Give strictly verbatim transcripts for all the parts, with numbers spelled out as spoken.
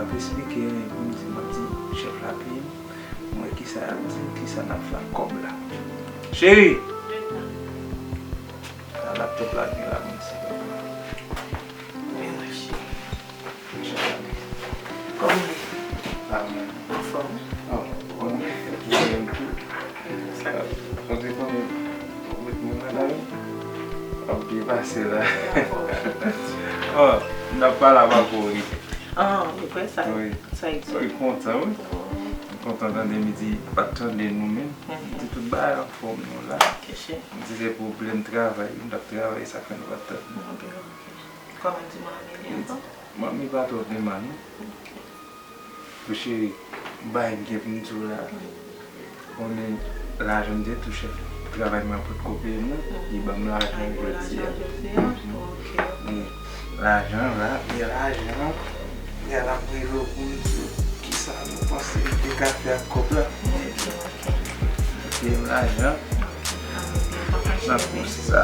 Ap esplike, epi m di, m ap di chèf la peye m. M wè kisa y ap di m, kisa n ap fè ak kòb la. Cheri! Sa laptop la gen la, mwen se kòb la. Mèsi. Kòman w ye? Anfòm? Oh, bon. Mwen menm tou. Sa. Ou te konnen, ou met mwen nan lavi. W ap byen pase la. Oh, n ap pale avè w. Ah, e vre sa? Wi. Sa e vre. Wi, kontan, wi. Oh. M kontan tande, m di, pa t tande nou menm. Mhm. M di tout bagay anfòm, nou la. Ok, cheri. M di se pwoblèm travay, m t ap travay, sa fè nou pa t tande. Ok, ok. Kòman ti manmi li ankò? Manmi pa twò gen mal, non. Ok. Wi, cheri, bay m gen pou m di w la. Konnen lajan m te touche, travay mwen potko peye m nan, li ban m lajan jodi a. Lajan jodi a? Mhm. Ok, ok. Wi, lajan la, gen lajan. Yal ap rele w pou m di w kisa nou panse m te ka fè ak kòb la. Ok, ok. Gen lajan. Nan kou sa.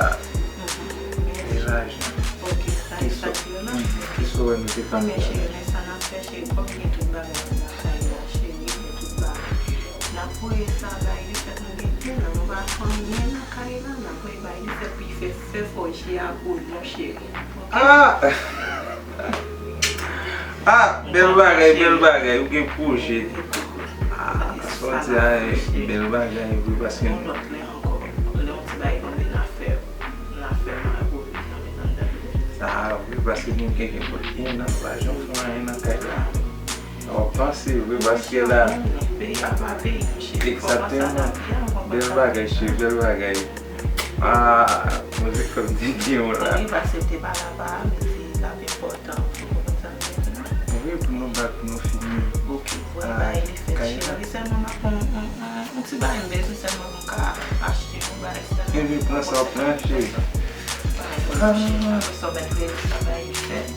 Gen lajan. Ok, sa e sa ki yo la? Kisa w wè nou te ka fè? Konbyen cheri, men sa n ap fè, cheri, kòm gen tout bagay nan kay la, cheri, gen tout bagay. N ap voye sa bay li, fèt nou gen plen nan, nou pa fè anyen nan kay la, n ap voye bay li, fè pou li fè, fè fòje a pou nou, cheri. Ok? Ah! Ah, bèl bagay, bèl bagay, ou gen pwojè. Ah, sa w di a, bèl bagay, wi, paske yon lòt lè ankò, lè yon ti bagay tonbe, n a fè, n a fè mal pou vin nan men anndan. Sa, wi, paske nou gen, gen kot gen nan, nou pa janm fè anyen nan kay la. W ap panse, wi, paske la. Peyi a pa peyi nou, cheri. Egzakteman. Bèl bagay, cheri, bèl bagay. Ah, mwen se kòm di gen yon la. Wi, paske te pa la pa, men se la pi enpòtan pou nou konn sa nou bezwen. Wi, pou nou bat, pou nou fini. Ok, wè, bay li fèt, cheri. Sèlman m ap pran yon, yon, yon, yon ti bagay m bezwen sèlman pou m ka achte yon bagay sèlman. Ebyen, pran sa w pran, cheri. Bagay fòt, cheri. Apre sa, w mèt rele sa bay li fèt.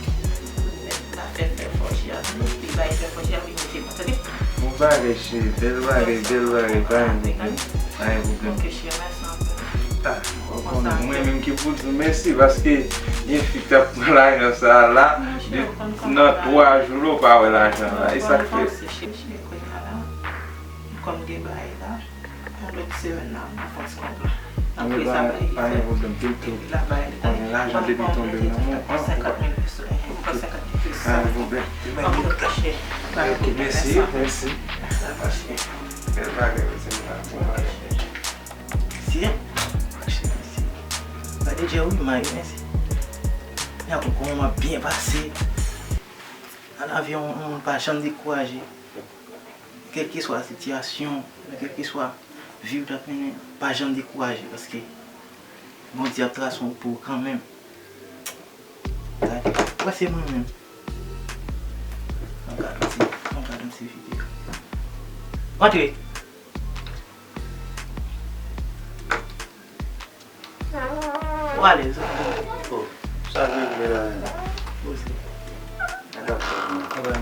Mèt la fè fè fòt, cheri. Li bay fè fòt, cheri, li mete mwen, tande? Bon bagay, cheri. Bèl bagay, bèl bagay. Pa yon pwoblèm. Pa yon pwoblèm. Ok, cheri, mèsi anpil. Ah, ou konnen, mwen menm ki pou di w mèsi, paske gen fi k t ap pran lajan sa a la, nan twa jou la, ou pa wè lajan la. E sa k fè. Kòm gen bagay la, yon lòt semèn la, m ap fè ti kòb la. Apre sa, bay li fè. Epi la, bay li, tande, m pral pran senkant mil peso, m pran senkant mil peso. Pa gen pwoblèm. Ok, mèsi, mèsi. Bèl bagay, mèsi. Mesye, mesye, mesye. Gade Jerry, may, mesye. Gade kòman m ap byen pase. Nan lavi, yon moun pa janm dekouraje. Kèlkeswa sitiyasyon, kèlkeswa vi w t ap mennen, pa janm dekouraje, paske Bondye ap trase yon pou w kanmenm. Gade, wè se mwen menm. Ann gade yon ti, ann gade yon ti videyo. Antre! Ou alèz, wi. Oh, sa k regle la menm? Poze. Nèg ap fè m. Travay.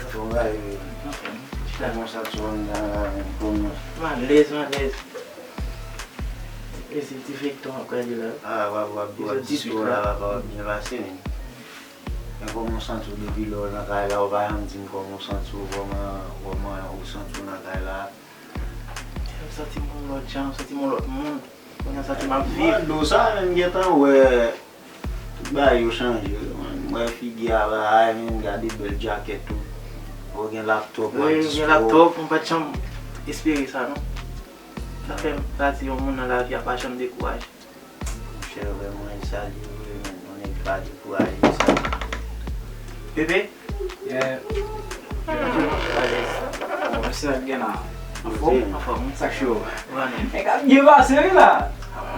Travay, wi. Anfòm. Kòman sa sou anndan la menm? Kòman? M alèz, m alèz. Ti plezi, ti feyton ap gade la. Ah, w ap, w ap, w ap dispò la, papa, w ap byen pase menm. Men kòman w santi w depi lè w nan kay la, ou pa janm di m kòman w santi w, kòman, kòman ou santi w nan kay la? M santi m yon lòt jan, m santi m yon lòt moun. Kounye a m santi m ap viv. Mwen di w sa, men m gentan wè tout bagay yo chanje wi, man. M wè figi a bagay, men gade bèl djakèt ou. Ou gen laptòp, w ap dispò. Wi, gen laptòp, mwen pa t janm espere sa non. Sa fè m, sa di yon moun nan lavi a pa janm dekouraje. Monchè, vrèman, li salye w vre, men yon nèg pa dekouraje, li salye w. Pepe? Yeah. Alèz. Bon, mesye, sa k gen la? Anfòm? Anfòm, wi. Sa k cho? Nèg ap byen pase, wi, la.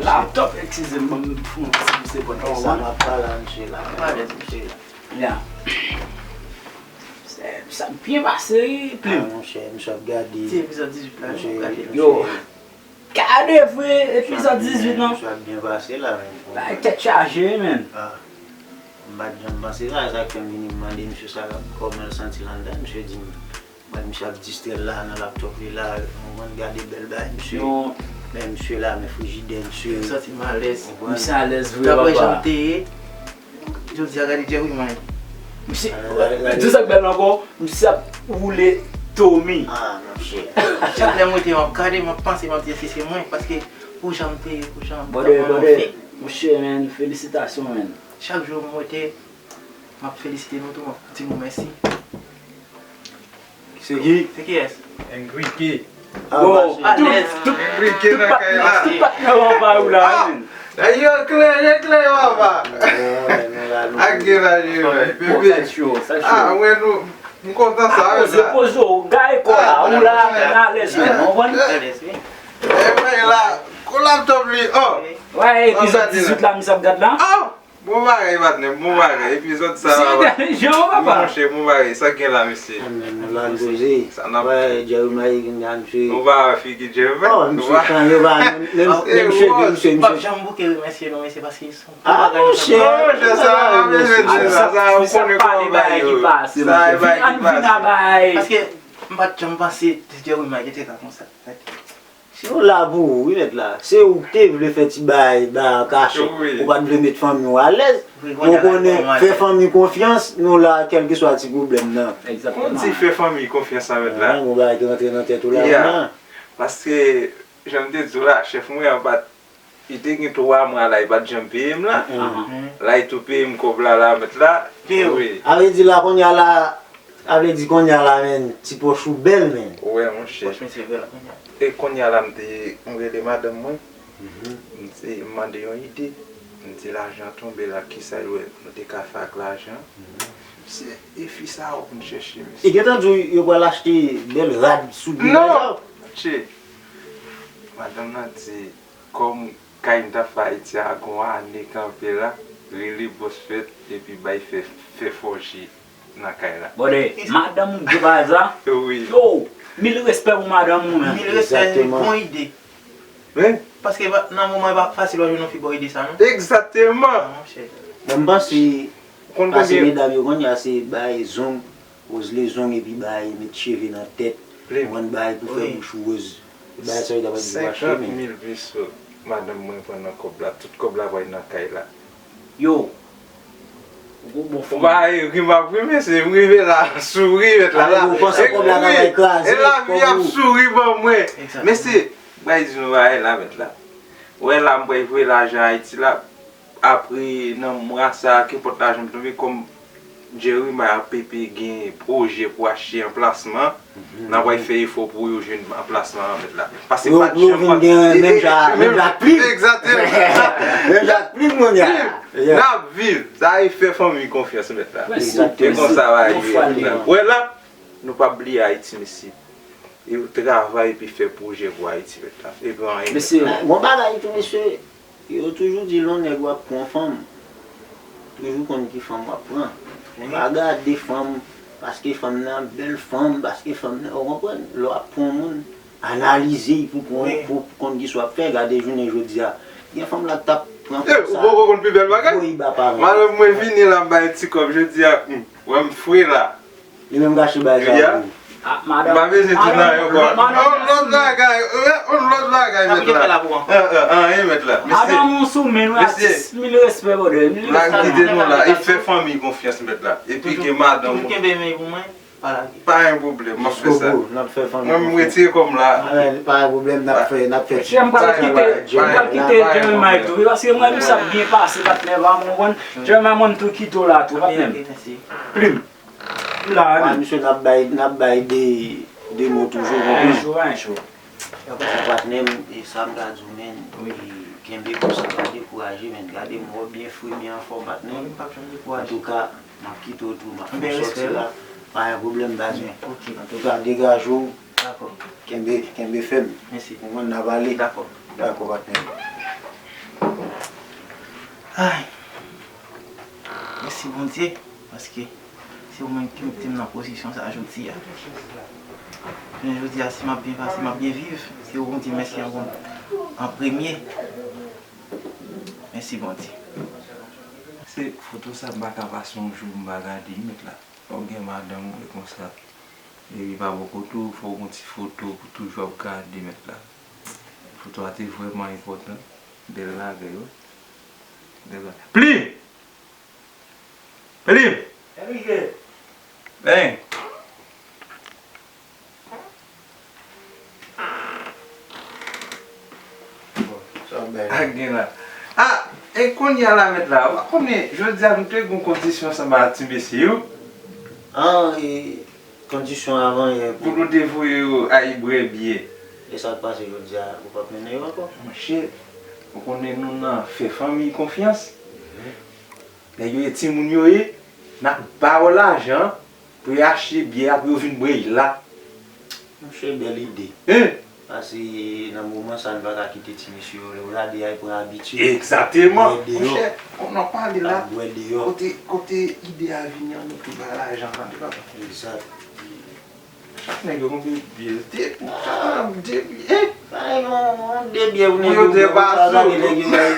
Laptòp, eskize m, ban m fon ti pouse pòt la. Sa m ap pale a misye la. Alèz, mesye. Yeah. Sa, sa byen pase, wi, Plim. Ah, monchè, misye ap gade. Se epizòd dizuit la, wi, ap gade. Yo. Gade vre, epizòd dizuit lan. Misye ap byen pase la, men. Bay tèt chaje, wi, men. Ah. M pa t janm panse sa, sa k fè m vini m mande misye sa, kòman l santi l anndan. Misye di m, wè, misye ap distrè l la, nan laptòp li la, ou konprann, gade bèl bagay, misye. Men misye la, men frijidè, misye. M santi m alèz. Misye alèz vre, papa. Dapre jan m te ye, jodi a, gade Jerry May. Misye, tout sa k bèl ankò, misye ap woule Tommy. Ah, monchè. Chak lè m rete, m ap gade, m ap panse, m ap di, èske se mwen? Paske pou jan m te ye, pou jan m t ap wè yon fi. Monchè, man, felisitasyon, man. Chak jou m rete, m ap felisite nou tou, m ap di nou mèsi. Se ki? Se kiyès? Enrique. Bon, tout, tout, tout patnè, tout patnè Wawa yo la, men. Yo klè, yo klè, Wawa. Ak gen la, yo, pepe. Ah, mwen, nou, m kontan sa, wi, sa. Poze, poze, w gaye kò la, ou la, men alèz, men, ou konprann? E mwen la, kou laptop li, oh. Wè, epizòd dizuit la, misye ap gad la. Oh! Bon bagay, patnè, bon bagay. Epizòd sa a, jan, papa. Monchè, bon bagay, sa k gen la, mesye? Sa n ap koze. Wè, Jerry Mike vin la, misye. Nou pa wè figi Jerry Mike? Oh, misye chanje, pa menm, menm, menm cheve, misye, misye. M p ap janm bouke remèsye nou, mesye, paske son gwo bagay nou fè. Ah, monchè, sa a pa bezwen di sa, sa a ou konnen kòman bagay yo. Sa a e bagay ki pase. Paske m pa t janm panse Jerry Mike te ka konsa. Se yon la pou ou, wi, mèt la. Se ou ki te vle fè ti bagay, bagay an kachèt. Ou pa t vle met fanmi w alèz. Ou konnen, fè fanmi konfyans, nou la, kèlkeswa ti pwoblèm nan. Egzakteman. Konn di fè fanmi konfyans la, mèt la. Yon bagay ki rantre nan tèt ou la, la. Paske, jan m te di w la, chèf mwen an pa t, li te gen twa mwa la, li pa t janm peye m la. La, li tou peye m kòb la, la, mèt la. Wi. A vle di la, kounye a la, A vle di kounye a la, men, ti pòch ou bèl, men. Wè, monchè. Pòch misye bèl kounye a. E kounye a la, m te, m rele madanm mwen. M te, m mande yon ide. M di lajan tonbe la, kisa l wè nou te ka fè ak lajan. Se, e fi sa a w konn chèche, mesye. E gentan di w yo pral achte bèl rad, soulye. Non, monchè. Madanm nan di, kòm kay m t ap fè Ayiti a gon ane kanpe la, rele bòs fèt epi bay fè, fè fòje nan kay la. Bòdè, madanm ou gwo paza? Wi. Yo, mil respè pou madanm ou, men. Mil respè, bon ide. Wi. Paske nan moman e pa fasil wè jwenn yon fi ba w ide sa, non? Egzakteman. Ah, monchè. Bon, m panse, pase medam yo konn ya se bay zong, pòz lezong epi bay, met cheve nan tèt, konprann, bay pou fè bouch woz. Bay sa yo ta pral di w achte, men. Senkant mil peso madanm mwen pran nan kòb la. Tout kòb la pral nan kay la. Yo. Ou pa ri, m ap ri, mesye. M rive la, souri, mèt la. Ou panse kòb la ta pral kraze, e lavi ap souri ban mwen. Mesye, m pral di nou bagay la, mèt la. Ou wè la, m pral voye lajan Ayiti la. Apre, nan mwa sa a, kenpòt lajan m tonbe, kòm Jerry Mike ak Pepe gen pwojè pou achte anplasman, n ap pral fè efò pou yo jwenn anplasman an, mèt la. Paske pa t janm gen menm jan, menm jan ak plim. Egzakteman. Menm jan ak plim, kounye a. N ap viv. Sa e fè fanmi konfyans, mèt la. Se konsa bagay yo ye, mèt la. Ou wè la, nou p ap bliye Ayiti, mesye. E yo travay epi fè pwojè pou Ayiti, mèt la. Epi anyen, mèt la. Mesye, bon bagay tou, mesye. Yo toujou di lè yon nèg w ap pran fanm, toujou konn ki fanm w ap pran. Pa gade fanm paske fanm nan bèl fanm, paske fanm nan, ou konprann? Lè w ap pran moun, analize pou konn, pou konn kisa w ap fè. Gade jounen jodi a. Gen fanm la k t ap pran konsa, ou poko konn pi bèl bagay? Voye ba paran. Madanm mwen vini la, m bay ti kòb jodi a, hmm, wè m fre la. Li menm gache bay sa pou ou. Ah, madanm. M pa bezwen di nan ankò. On lòt bagay, on lòt bagay, mèt la. Anyen, mèt la. Madanm ou sou men nou, atis, mil respè, brother. Mil respè. Kite nou la, e fè fanmi konfyans, mèt la. Epi gen madanm ou. Toujou kenbe men pou mwen, pa lage. Pa gen pwoblèm, m ap fè sa. Mwen, m retire kò m la. Pa gen pwoblèm, n ap fè, n ap fè. Monchè, m pral kite, m pral kite Jerry Mike tou, wi, paske mwen menm sa ap byen pase, patnè pa m, ou konprann? Jerry Mike, mwen tou kite w la tou, patnè. Plim. M la, wi. Misye, n ap bay, n ap bay de, de mo toujou, konprann? Yon jou, yon jou. Patnè m, e sa m ka di w, men, e kenbe konsa, pa dekouraje, men. Gade m wè w byen fre, byen anfòm, patnè m. Antouka, m ap kite w tou, m ap fè w sòti la. Pa gen pwoblèm, baz mwen. Antouka, degaje w. Kenbe, kenbe fèm. Ou konprann, n ap ale. Dakò, patnè m. Ay. Mèsi Bondye, paske se ou menm ki mete m nan pozisyon sa a jodi a. Jounen jodi a, si m ap byen pase, m ap byen viv, se ou Bondye mèsi an, an premye. Mèsi Bondye. Se foto sa, m pa ka pase yon jou m pa gade, mèt la. Lè w gen madanm ou e konsa, epi pa bò kote w, fò w gen ti foto pou toujou ap gade, mèt la. Foto a te vrèman enpòtan. Bèl bagay, wi. Bèl bagay. Plim! Plim! Bang! Sa bay. Ak gen la. Ah, e kounye a la mèt la, ou konnen, jodi a nou te gen yon kondisyon ansanm ak ti mesye yo. Ah, e kondisyon avan yè Pou nou te voye yo al bwè byè. E sa k pase jodi a, ou p ap mennen yo ankò? Monchè, ou konnen nou nan fè fanmi konfyans. Nèg yo e timoun yo ye, n ap ba yo lajan pou yo achte byè a pou yo vin bwè l la. Monchè, bèl ide. Hein? Pase nan moman sa, n pa ka kite ti mesye yo, lè w gade a, y pran abitid. Egzakteman. Bwè deyò. Monchè, konnen w ap pale la. Ap bwè deyò. Kote, kote ide a vini an, nou tou ba lajan, tande papa. Egzat. Chak nèg yo gon de byè. De, ah, de byè. Ay, yon, yon de byè pou nèg Yo yo te bwè, ou pa pa gade sou. nèg yo bay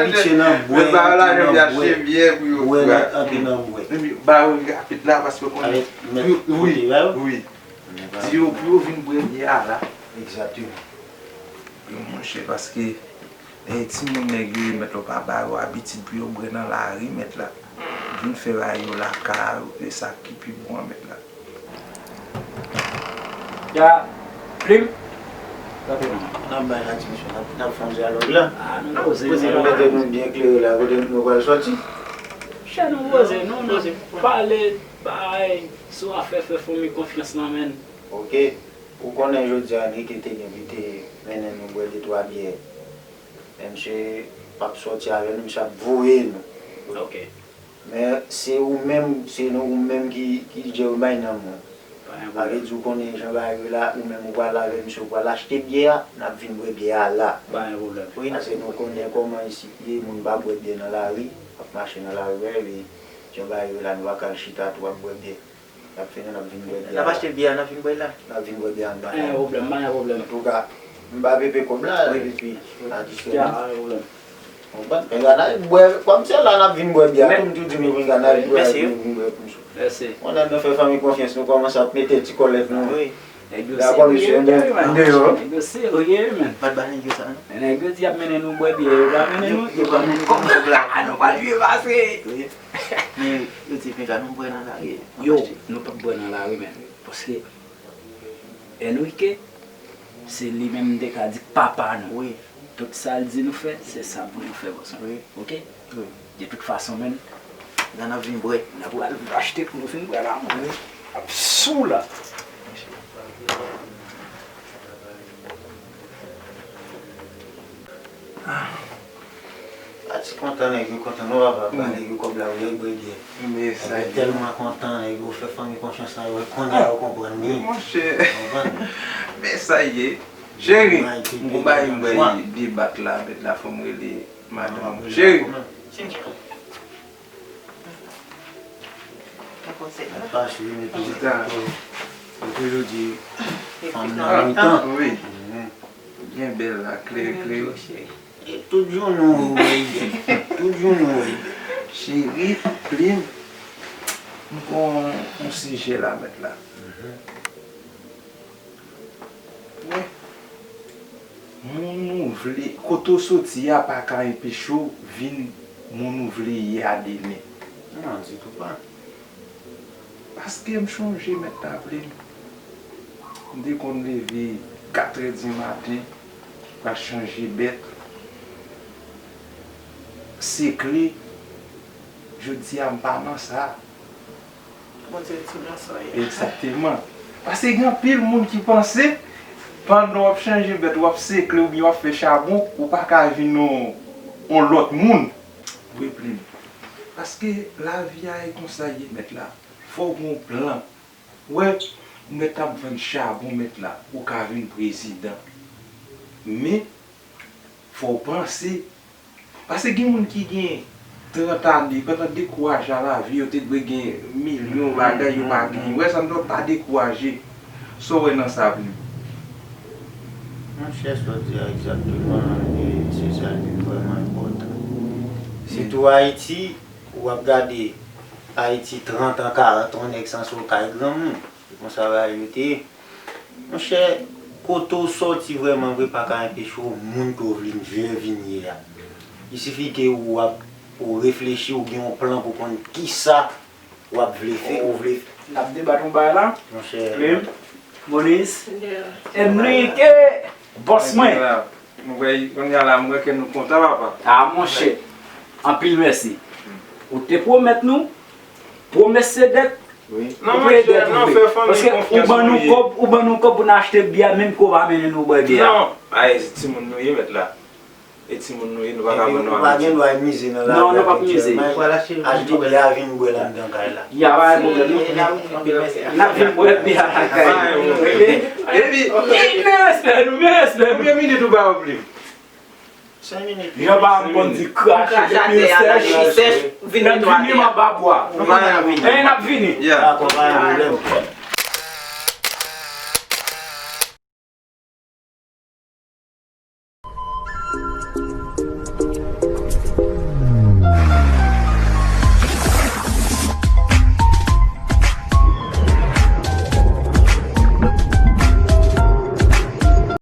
abitye nan bwè, Yo ba yo lajan antre pou y nan achte bwè. byè pou yo Bwè bwè. Antre nan bwè. Epi, ba yo rapid la, paske w konnen. Avèk mèt Wi, wi, kote ba yo. Wi. Di yo pou yo vin bwè byè a la. Egzakteman. Yo, monchè, paske e timoun nèg yo ye, mèt la, ou pa ba yo abitid pou yo bwè nan lari, mèt la. Vin fè bagay yo lakay ou, e sa ki pi bon an, mèt la. Ya, Plim. Sa fè nou? N ap bay la ti mesye, n ap, n ap fè yon dyalòg la. Ah, nou poze, Poze nou mete nou byen klere la, kote nou pral sòti. Chè nou poze, nou, nou pale, bay, sou afè fè fanmi konfyans lan, menn. Ok. Ou konnen jodi a Enrique te gen pou te mennen nou bwè de twa byè. Men misye p ap sòti avè nou, misye ap voye nou. Ok. Men se ou menm, se nou ou menm ki, ki Jeremiah nan mwen. Pa gen Sa vle pwoblèm. Di ou konnen jan bagay yo la, ou menm ou pral avè misye, ou pral achte byè a, n ap vin bwè byè a la. Pa gen pwoblèm. Wi, pase nou konnen kòman isit ye, moun pa bwè byè nan lari, ap mache nan lari, men jan bagay yo la, nou pa ka al chita tou ap bwè byè. N ap fini, n ap vin bwè byè N ap a. Achte byè a, n ap vin bwè la. N ap vin bwè byè a, n pa Pa gen pwoblèm, pa gen pwoblèm. Antouka, m pa pepe kòb la, epi, a di Ya, pa gen pwoblèm. Konprann? Pinga n al bwè, kòm se la n ap vin bwè byè a, Men- tou m tou di nou pinga n al bwè, Mèsi. Vin bwè pou nou. Mèsi. Konnen nou fè fanmi konfyans, nou kòmanse ap mete ti kòlèt nou. Wi. Nèg yo Dakò, serye, mesye, wi, nou man. Deyò. Nèg yo serye, man. Bat ba nèg yo sa, non? Nèg yo di y ap mennen nou bwè byè, yo pa mennen nou, yo pa mennen nou bwè byè. Ah, nou pa jwe pase. Wi. Men yo di, pinga nou bwè nan lari. Yo, nou p ap bwè nan lari, men. Paske Enrique, se li menm m te ka di papa nou. Wi. Tout sa l di nou fè, se sa pou nou fè, bòs. Wi. Ok? Wi. De tout fason, menn, Nan n ap vin bwè. n ap al achte pou nou fin bwè la, menn. Ap sou la. A ti kontan nèg yo kontan, non papa, ba nèg yo kòb la, yo bwè byè. Men sa Nèg yo ye. Tèlman kontan, nèg yo fè fanmi konfyans la, yo konnen yo konprann li. Monchè, Konprann? Men sa ye. Cheri, Bay ti ou bay m jwa. Bay de bat la, mèt la, fò m rele madanm. Ah, Cheri. Konprann? Nan konsèy. Mwen fache, men toujou, Chita. Mwen toujou di fanm Epi nan mitan. Wi. Mhm. Byen bèl la, klè, klè. Yo cheri. E tout jounen ou wè ide. Tout jounen ou wè ide. Cheri, Plim, m gon yon sijè la, mèt la. Wè, moun ou vle, kote w soti a pa ka enpeche w vin moun ou vle ye a demen. Non, ditou pa. Paske m chonje mèt la Plim. M te konn leve katrè di maten, pral chanje bèt, sekle. Jodi a m pa nan sa. Bondye di w nan sa w ye. Egzakteman. Paske gen anpil moun ki panse, pandan w ap chanje bèt, w ap sekle oubyen w ap fè chabon, ou pa ka vin yon, yon lòt moun. Wi, Plim. Paske lavi a e konsa ye, mèt la. Fò w gen yon plan. Wè, ou mèt ap vann chabon, mèt la, ou ka vin prezidan. Men, fò w panse. Paske gen moun ki gen trant ane, pandan dekouraje a lavi, yo te dwe gen milyon bagay yo pa genyen. Wè sa m di w, pa dekouraje. Sa w wè nan sa, Plim? Monchè, sa w di a egzakteman, e se sa ki vrèman enpòtan. Sitou Ayiti, ou ap gade Ayiti trant an, karant an, yon nèg sanse w kay granmoun. Se konsa bagay yo te ye. Monchè, kote w sòti vrèman vre pa ka enpeche w moun ke w vle vin ye a. Il suffit ke ou ap, ou reflechi, ou gen yon plan pou konn kisa w ap vle fè, ou vle, N ap debat yon bagay la. Monchè. Klim, Monis, Enrique, bòs mwen. Mwen wè, kounye a la, mwen wè ke nou kontan, papa. Ah, monchè. Anpil mèsi. Ou te pwomèt nou, pwomès se dèt. Wi. Non, monchè, non, fè fanmi konfyans. Paske ou ban nou kòb, ou ban nou kòb pou n achte byè, menm ke w pa mennen nou bwè byè a. Non, ay, se timoun nou ye, mèt la. E timoun nou ye, nou pa ka ban nou abitid. Epi ou pa gen dwa mize nan lavi ak mityèlman. Non, nou p ap mize. H D B a vin bwè anndan kay la. Ya, pa gen pwoblèm, non. N ap vin bwè byè a lakay nou. Epi, men respè nou, men respè nou. Konbyen minit ou ba yo, Klim? Senk minit. Jan pa m konn di krache depi l sèch, n ap vini m anba bwa. N ap vini. Ya. Dakò, pa gen pwoblèm.